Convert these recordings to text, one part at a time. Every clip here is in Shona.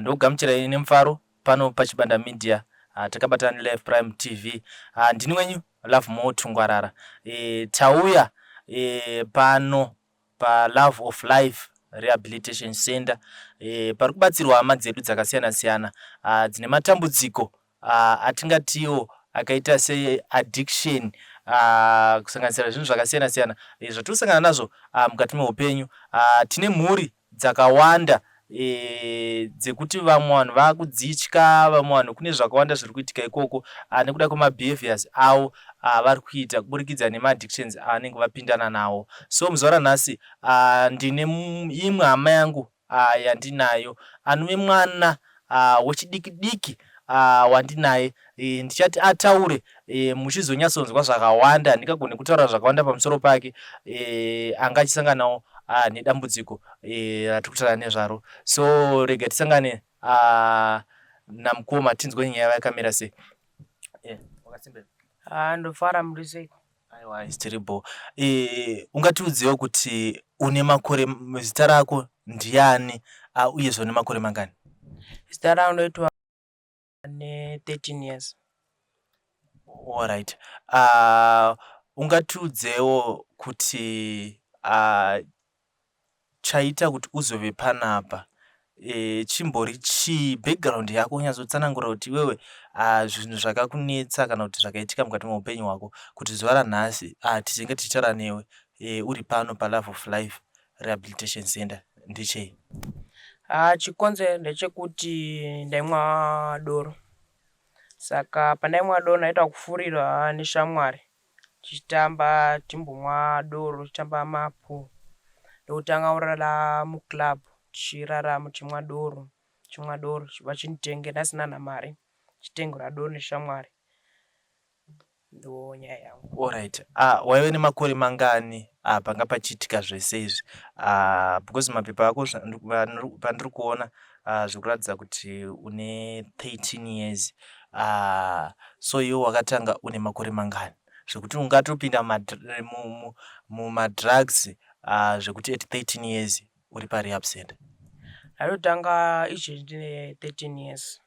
Ndokugamuchirai nemufaro pano paChibanda Media, takabatana neLive Prime TV. Ndini wenyu Lovemore Tungwarara. Tauya pano paLove of Life Rehabilitation Center, pari kubatsirwa hama dzedu dzakasiyana siyana dzine matambudziko atingatiwo akaita seaddiction, kusanganisira zvinhu zvakasiyana siyana zvatiri kusangana nazvo mukati meupenyu. Tine mhuri dzakawanda dzekuti vamwe vanhu vakudzitya, vamwe vanhu kune zvakawanda zviri kuitika ikoko nekuda kwemabehaviors avo avari kuita kuburikidza nemaaddictions avanenge vapindana nawo. So muzuva ranhasi ndine imwe hama yangu yandinayo, anove mwana wechidiki diki wandinaye. Ndichati ataure, muchizonyatsonzwa zvakawanda. Handingagoni kutaura zvakawanda pamusoro pake, anga achisanganawo nedambudziko ratiri kutaura nezvaro. So rega tisangane namukoma, tinzwe nyaya yakamira sei. Wakasimba? Ah, ndofara, muri sei? Aiwa, tiripo. Ungatiudzewo kuti une makore, zita rako ndiani, uyezve une makore mangani? Zita rangu ndoitwa ne13 years. Alright, ungatiudzewo kuti chaita kuti uzove panapa chimbori chii? Background yako, unyatsotsanangura kuti iwewe zvinhu zvakakunetsa kana kuti zvakaitika mukati meupenyu hwako kuti zuva ranhasi tichinge tichitaura newe uri pano paLove of Life Rehabilitation Center ndechei? Ah, chikonzero ndechekuti ndaimwa doro. Saka pandaimwa doro ndaita kufurirwa neshamwari, tichitamba, timbomwa doro, tichitamba mapool. Ndokutanga kurara muclub, tichiraramo, tichimwa doro, tichimwa doro, vachinditengera ndasina kana mari, tichitengerwa doro neshamwari. Ndo nyaya yangu. Alright, waive nemakore mangani panga pachiitika zvese izvi? Because mapepa ako pandiri kuona zviri kuratidza kuti une 13 years. So iwe wakatanga une makore mangani zvekuti ungatopinda mumadrugs, zvekuti at 13 years uri parehab center? Ndatotanga izvezvi ndine 13 years.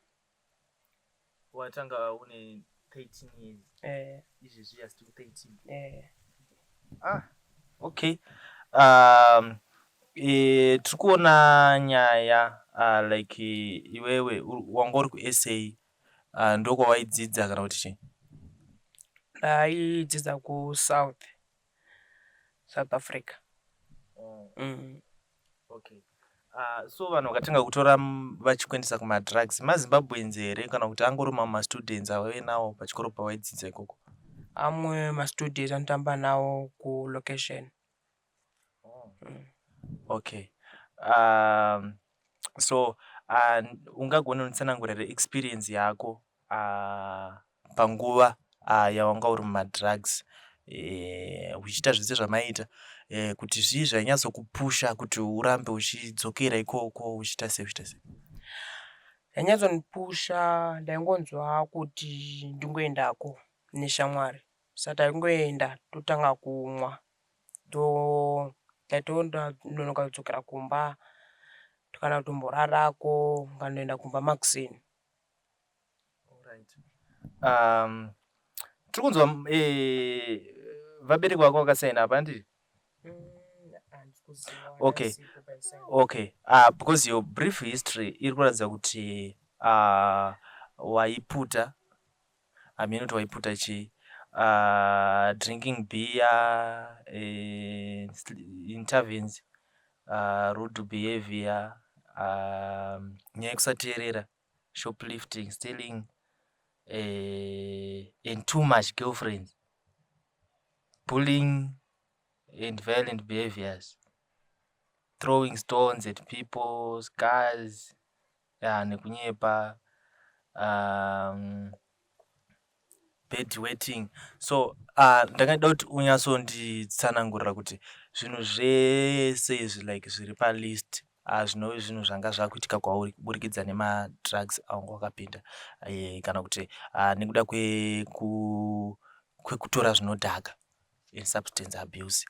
Watanga une 13 years? Eh. Izvezvi you still 13? Eh. Ah, okay. Tiri kuona nyaya like iwewe wanga uri kuSA, ndokwawaidzidza kana kuti chii? Ndaidzidza kuSouth South Africa. Okay, so vanhu vakatanga kutora vachikuendesa kumadrugs maZimbabweans here, kana kuti angori mamwe mastudents avaive nawo pachikoro pawaidzidza ikoko? Amwe mastudents anotamba nawo kulocation. Okay, so ungagona kunditsanangurira here experience yako panguva yawanga uri mumadrugs, uchiita zvese zvamaiita, kuti zvii zvainyatsokupusha kuti urambe uchidzokera ikoko, uchiita sei, uchiita sei? Zvainyatsondipusha, ndaingonzwa kuti ndingoendako neshamwari. Saka taingoenda, totanga kumwa, taitononoka kudzokera kumba, kana kutomborarako, ukanoenda kumba makuseni. Tiri kunzwa vabereki vako vakasaina apa, handiti? Okay, because your brief history iri kuratidza kuti waiputa, hameno kuti waiputa chii, drinking beer in taverns, rude behavior, nyaya yekusateerera, shoplifting, stealing and too much girlfriends, bullying and violent behaviors, throwing stones at people's cars, nekunyepa, bed wetting. So ndangada kuti unyatsonditsanangurira kuti zvinhu zvese izvi, like zviri palist, zvinove zvinhu zvanga zvakuitika kwauri kuburikidza nemadrugs awanga wakapinda, kana kuti nekuda kwekutora zvinodhaka and substance abuse,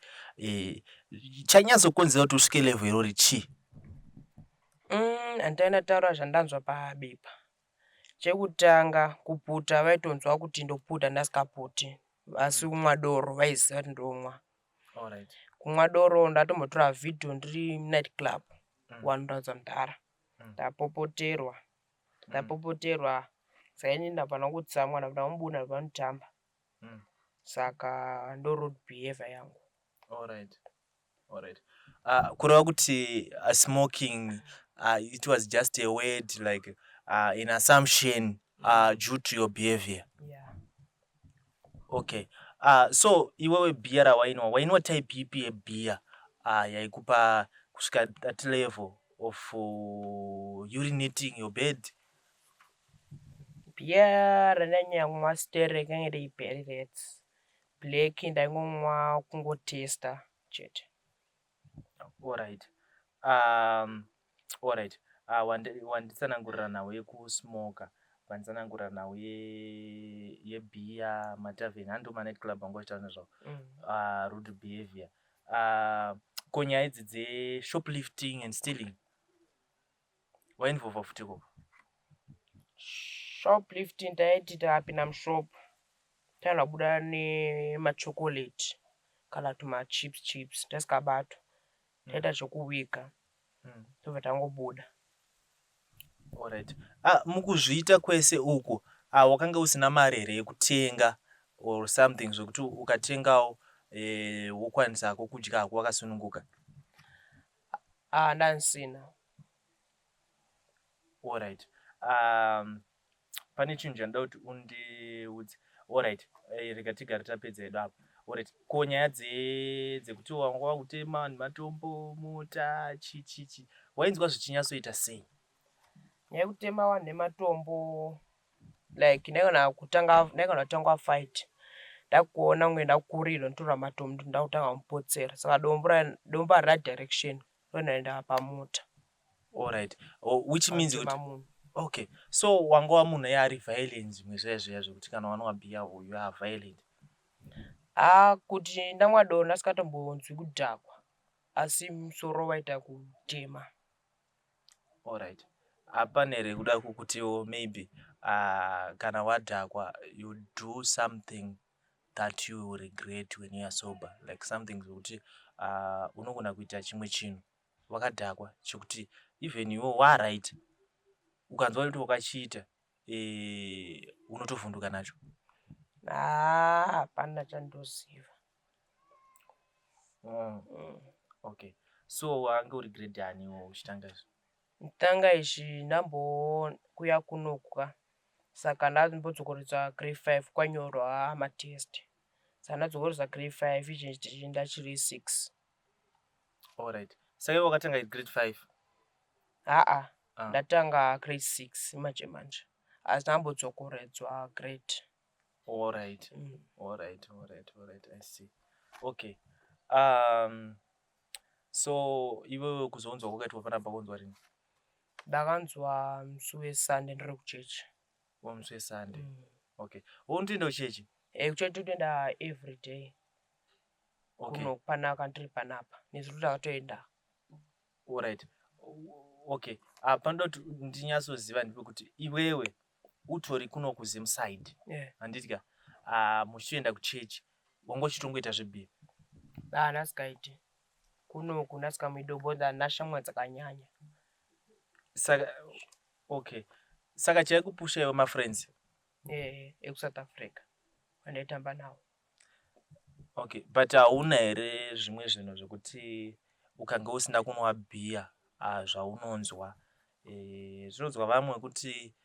chanyatsokonzera kuti usvike level irori chii? Handisati ndataura zvandanzwa pabepa. Chekutanga kuputa vaitonzwa kuti ndoputa ndasikaputi asi kumwa doro vaiziva kuti ndomwa. Kumwa doro ndatombotora vhidhiyo ndiri munight club wanoratidza mudhara. Ndapopoterwa ndapopoterwa saka inini ndabva ndangotsamwa ndabva ndamubuda ndabva ndatamba. Saka ndo rude behaviour yangu. Alright. Kureva kuti smoking it was just a word like an assumption due to your behavior. Yeah. Okay. So iwewe bhiya rawainwa, wainwa type ipi yebhiya yaikupa kusvika that level of urinating your bed? Bhiya randainyanya kumwa sterek yange iri Berry Reds. Black ndaingomwa kungotesta chete. Alright. Alright. Wanditsanangurira nhau yekusmoka, wanditsanangurira nhau yebhiya, matavern, handi manight club anga uchitaura nezvawo. Rude behavior. Ko nyaya idzi dzeshoplifting and stealing wainvolva futi ikoko? Shoplifting taiti takapinda mushop tainobuda nemachocolate kana tumachips chips tasikabatwa. Taita zvekuwiga tobva tangobuda. Alright. Mukuzviita kwese uku wakanga usina mari here yekutenga or something zvekuti ukatengawo wokwanisako kudya hako wakasununguka? Ndandisina. Alright. Pane chinhu chandoda kuti undiudze. Alright. Rega tigare tapedza hedu apa. Alright. Ko nyaya dzekuti wanga wakutema nematombo, mota, chi chi chi. Wainzwa zvichinyatsoita sei? Nyaya yekutema vanhu nematombo like ndaigona kutanga ndaigona kutanga fight ndakuona kunge ndakurirwa ndotora matombo ndakutanga kumupotsera saka dombo harina direction ndoenda pamota. Alright. Oh, which means kuti Patema munhu. Okay. So wanga wamunhu ari violent zvimwe zviya zviya zvekuti kana wanwa bhiya you are violent. Kuti ndamwa doro ndasingatombonzwi kudhakwa asi musoro waita kutema. Alright. Hapana here kuda kukutiwo maybe kana wadhakwa you do something that you regret when you are sober, like something zvekuti unogona kuita chimwe chinhu wakadhakwa chekuti even iwe waright ukanzwa kuti wakachiita unotovhunduka nacho? Hapana chandoziva. Okay. So wange uri grade ani iwe uchitanga izvi? Kutanga izvi ndambouya kunoku saka ndambodzokorodza grade 5 kwanyorwa matest. Saka ndadzokorodza grade 5 izvezvi ndachiri 6. Alright. Saka iwe wakatanga grade 5? Haa, ndatanga grade 6 manje manje asi ndambodzokoredzwa grade. Alright. Alright. I see. Okay. So iwewe kuzonzwa kwakaitwa panapa kunzwa rini? Ndakanzwa musi weSunday ndiri kuchechi. Musi weSunday. Okay. Unotoenda kuchechi? Kuchechi totoenda every day. Kuno panapa ndiri panapa nezuro takatoenda. Alright. Okay. Panoda kuti ndinyatsoziva ndepekuti iwewe utori kuno kuZimside. Handiti ka? Muchitoenda kuchechi wanga uchitongoita zvebhiya? Ndasikaiti. Kunoku ndasikamuidi because handina shamwari dzakanyanya. Saka okay. Saka chaikupusha iwe mafriends? EkuSouth Africa vandaitamba navo. Okay, but hauna here zvimwe zvinhu zvekuti ukange usina kunwa bhiya zvaunonzwa? Zvinonzwa vamwe kuti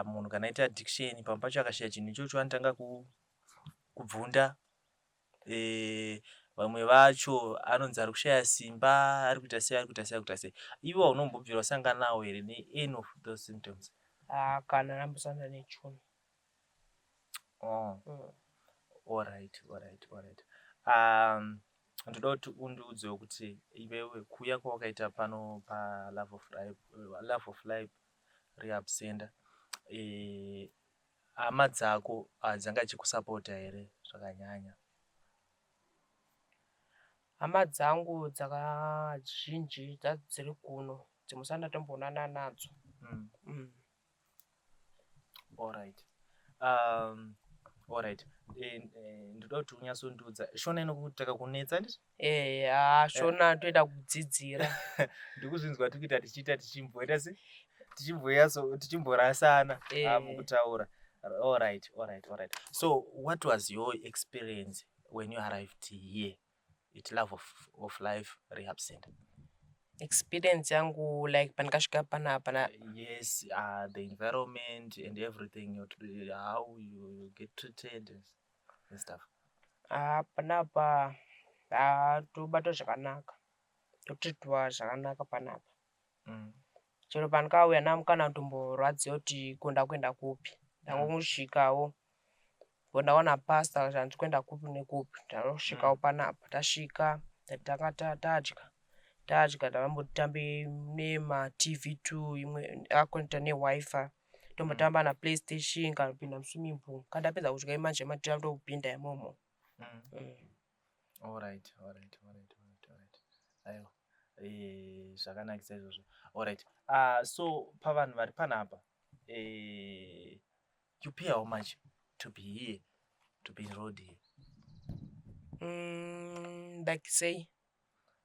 munhu kana aita addiction pamwe pacho akashaya chinhu ichocho anotanga kubvunda. Vamwe vacho anonzi ari kushaya simba, ari kuita sei, ari kuita sei, ari kuita sei. Iwe haunombobvira wasangana nawo here neany of those symptoms? Kana ndambosangana nechunhu. Oh. Alright. Ndoda kuti undiudzewo kuti iwewe kuuya kwawakaita pano paLove of Life, Love of Life Rehab Center, hama dzako dzanga dzichikusapota here zvakanyanya? Hama dzangu dzakazhinji dzadziri kuno. Dzimwe sati ndatomboonana nadzo. Alright, alright. Ndoda kuti unyatsondiudza, Shona inokutaka kunetsa, nditi? Eya, Shona toida kudzidzira. Ndikuzvinzwa tikuita tichiita tichimboita se tichimboyaso tichimborasana mukutaura. Alright. So what was your experience when you arrived here at Love of Life Rehab Center? Experience yangu, like pandikasvika panapa na? Yes, the environment and everything, how you get treated and stuff. Ah, panapa, ah, tobatwa zvakanaka, totreatwa zvakanaka panapa. Chero pandikauya namukana kutomborwadziwa kuti ko ndakuenda kupi. Ndangosvikawo ko ndaona pastor, zvanzi kuenda kupi nekupi. Ndangosvikawo panapa. Tasvika, tatanga tadya, tadya, tavambotambe nemaTV 2, imwe akakonekta neWi-Fi, tombotamba naPlayStation kana kupinda muswimming pool. Kana ndapedza kudya manje matotopinda imomo. Alright. Aiwa, zvakanakisa izvozvo. Alright, so pavanhu vari panapa, you pay how much to be here, to be enrolled here? Like sei?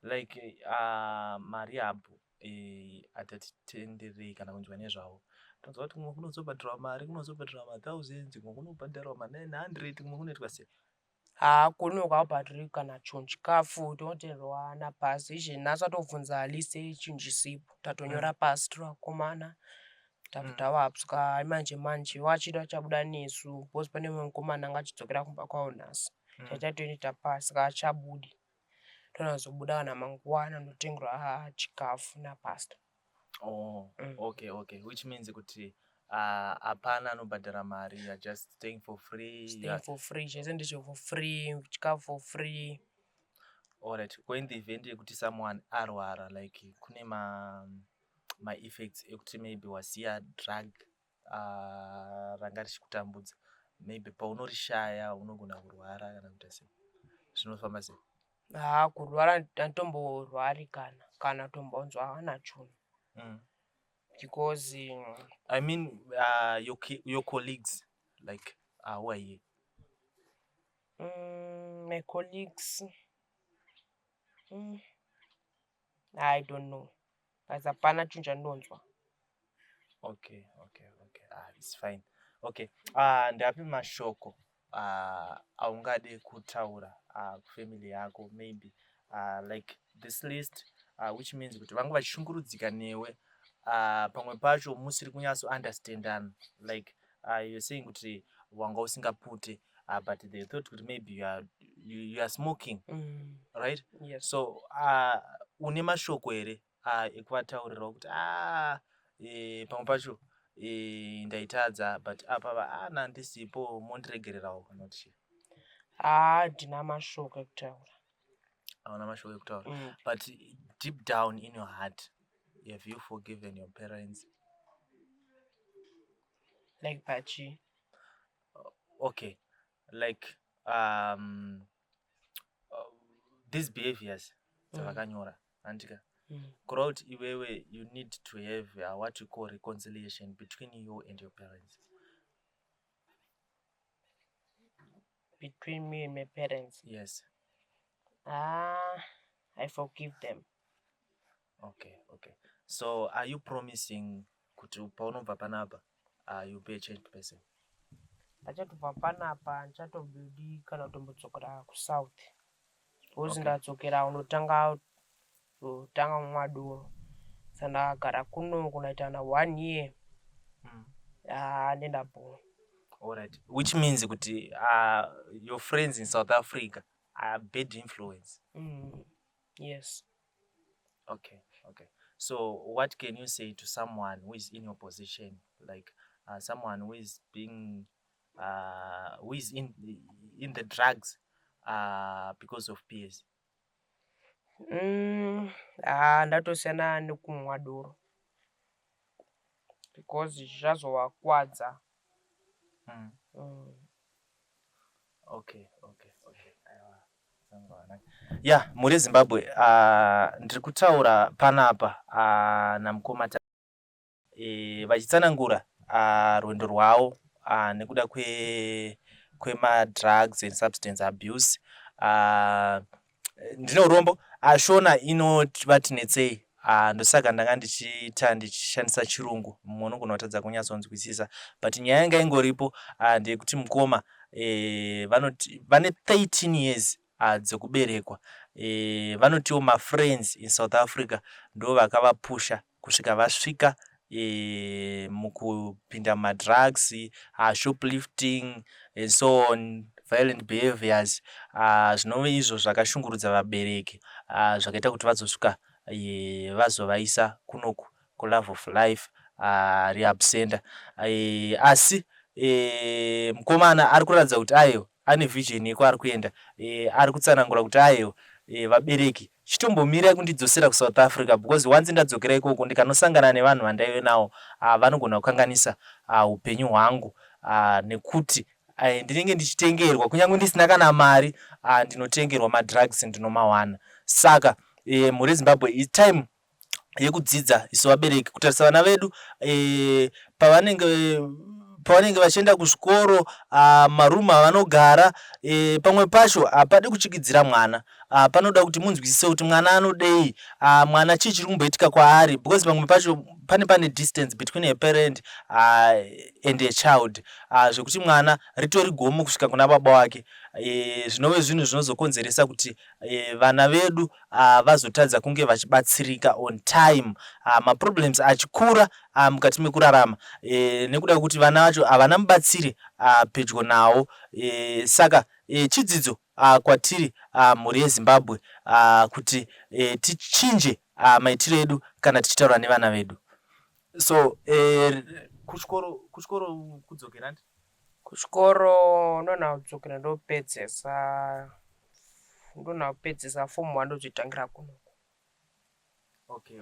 Like marehab atatitenderei kana kunzwa nezvavo, tonzwa kuti kumwe kunozobhadharwa mari, kunozobhadharwa mathousands, kumwe kunobhadharwa ma900, kumwe kunoitwa sei? Haa, kuno haubhadhari kana chinhu. Chikafu totengerwa napasi. Izvi nhasi atobvunza list yechinhu chisipo, tatonyora pasi tiri vakomana, tavapwa manje manje wachida achabuda nesu because pane mumwe mukomana anga achidzokera kumba kwavo nhasi. Tachatoenda pasi, saka achabudi, tonazobuda kana mangwana, ndotengerwa chikafu napastor. Oh. Okay, which means kuti hapana anobhadhara mari, you are just staying for free? Staying for free, zvese ndezve for free, chikafu for free. Alright, ko in the event yekuti someone arwara, like kune maeffects ekuti maybe wasiya drug ranga richikutambudza, maybe paunorishaya unogona kurwara kana kuita sei, zvinofamba sei? Haa, kurwara handitomborwari kana tombonzwa kana chunhu because I mean, your colleagues, like who are here? My colleagues, I don't know, but hapana chinhu chandinonzwa. Okay, ah, it's fine. Okay, ndapi mashoko aungade kutaura kufamily yako, maybe like this list, which means kuti vanga vachishungurudzika newe, pamwe pacho musiri kunyatso understandana, like you're saying kuti wanga usingapute, but they thought kuti maybe you are smoking, right? Yes. So une mashoko here ekuvataurirawo kuti pamwe pacho ndaitadza, but apa ana ndisipo, mondiregererawo, kana kuti chii? Haa, ndina mashoko ekutaura. Hauna mashoko ekutaura? Mm. But deep down in your heart, have you forgiven your parents? Like pachi? Okay, like these behaviors dzavakanyora, andika? Mm. Kureva kuti iwewe you need to have what you call reconciliation between you and your parents. Between me and my parents? Yes. Ah, I forgive them. Okay, so are you promising kuti paunobva panapa you'll be a changed person? Ndachatobva panapa ndichatobudi kana kutombodzokera kuSouth because ndadzokera unotanga kutanga kumwa doro, saka ndakagara kuno kunoita na one year. Ah, ndendabhora. Alright, which means kuti your friends in South Africa are bad influence? Yes. Okay, so what can you say to someone who is in your position, like someone who is being who is in the drugs because of peers? Ah, ndatosiyana nekumwa doro because zvazovakwadza. Okay, aiwa. Ya, mhuri yeZimbabwe, ndiri kutaura panapa namukoma vachitsanangura rwendo rwavo nekuda kwemadrugs and substance abuse. Ndine urombo, Shona inovati netsei, ndosaka ndanga ndichiita ndichishandisa Chirungu. Mumwe unogona kutadza kunyatsonzwisisa, but nyaya yanga ingoripo ndeyekuti mukoma vanoti vane 13 years dzekuberekwa. Vanotiwo mafriends in South Africa ndo vakavapusha kusvika vasvika mukupinda mumadrugs, shoplifting and so on, violent behaviors, zvinove izvo zvakashungurudza vabereki, zvakaita kuti vazosvika vazovaisa kunoku kuLove of Life Rehab Center. Asi mukomana ari kuratidza kuti aiwa, ane vision yekwaari kuenda. Ari kutsanangura kuti aiwa, vabereki, chitombomirai kundidzosera kuSouth Africa, because once ndadzokera ikoko ndikanosangana nevanhu vandaive navo, vanogona kukanganisa upenyu hwangu, nekuti ndinenge ndichitengerwa kunyange ndisina kana mari, ndinotengerwa madrugs, ndinomawana. Saka mhuri yeZimbabwe, itime yekudzidza isu vabereki kutarisa vana vedu pavanenge vachienda kuzvikoro, marumu avanogara. Pamwe pacho hapadi kuchikidzira mwana, panoda kuti munzwisise kuti mwana anodei, mwana chii chiri kumboitika kwaari, because pamwe pacho pane distance between a parent and a child, zvekuti mwana ritori gomo kusvika kuna baba wake, zvinove zvinhu zvinozokonzeresa kuti vana vedu vazotadza kunge vachibatsirika on time, maproblems achikura mukati mekurarama, nekuda kwekuti vana vacho havana mubatsiri pedyo navo. Saka chidzidzo kwatiri, mhuri yeZimbabwe, kuti tichinje maitiro edu kana tichitaura nevana vedu. So kuchikoro kudzokera ndi? Kuchikoro ndona kudzokera, ndona kupedzesa Form 1, ndozoitangira kunoku. Okay,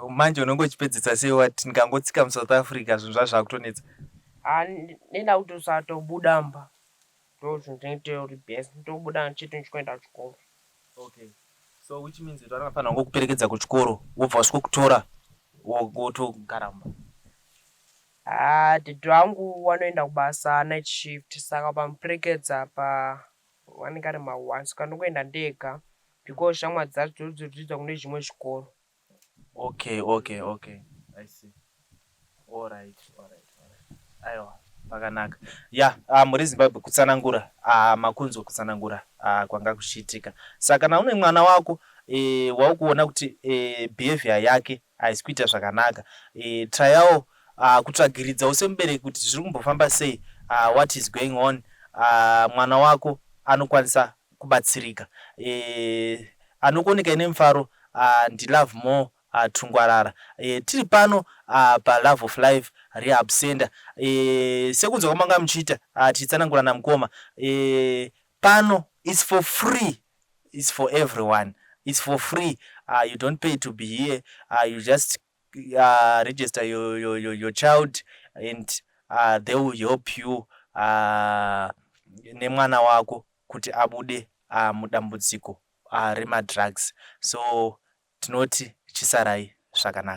manje unonge uchipedzisa sei? Wati ndingangotsika muSouth Africa, zvinhu zvazvakutonetsa. Ha, nenda kuti usatobuda mba, ndo zvindinoite uri best, ndobuda chete ndichikuenda kuchikoro. Okay, so which means kuti vanofanira kungokuperekedza kuchikoro, wobva wasvikokutora, wotogara mumba? Ha, dhedhi vangu vanoenda kubasa night shift, saka pamuperekedza pa vanenge ari ma1, saka ndongoenda ndega because shamwari dzacho dzodzidza kune zvimwe zvikoro. Okay, I see. Alright, aiwa, pakanaka. Ya, mhuri yeZimbabwe, kutsanangura, makunzwa kutsanangura kwanga kuchiitika. Saka kana une mwana wako waukuona kuti behavior yake haisi kuita zvakanaka, try-awo kutsvagiridzawo semubereki kuti zviri kumbofamba sei, what is going on. Mwana wako anokwanisa kubatsirika. Anokuonekai nemufaro, ndiLove More Tungwarara. Tiri pano paLove of Life Rehab Center. Sekunzwa kwamanga muchiita tichitsanangura namukoma pano, it's for free, it's for everyone, it's for free. You don't pay to be here. You just register your child and they will help you nemwana wako kuti abude mudambudziko remadrugs. So tinoti chisarai zvakanaka.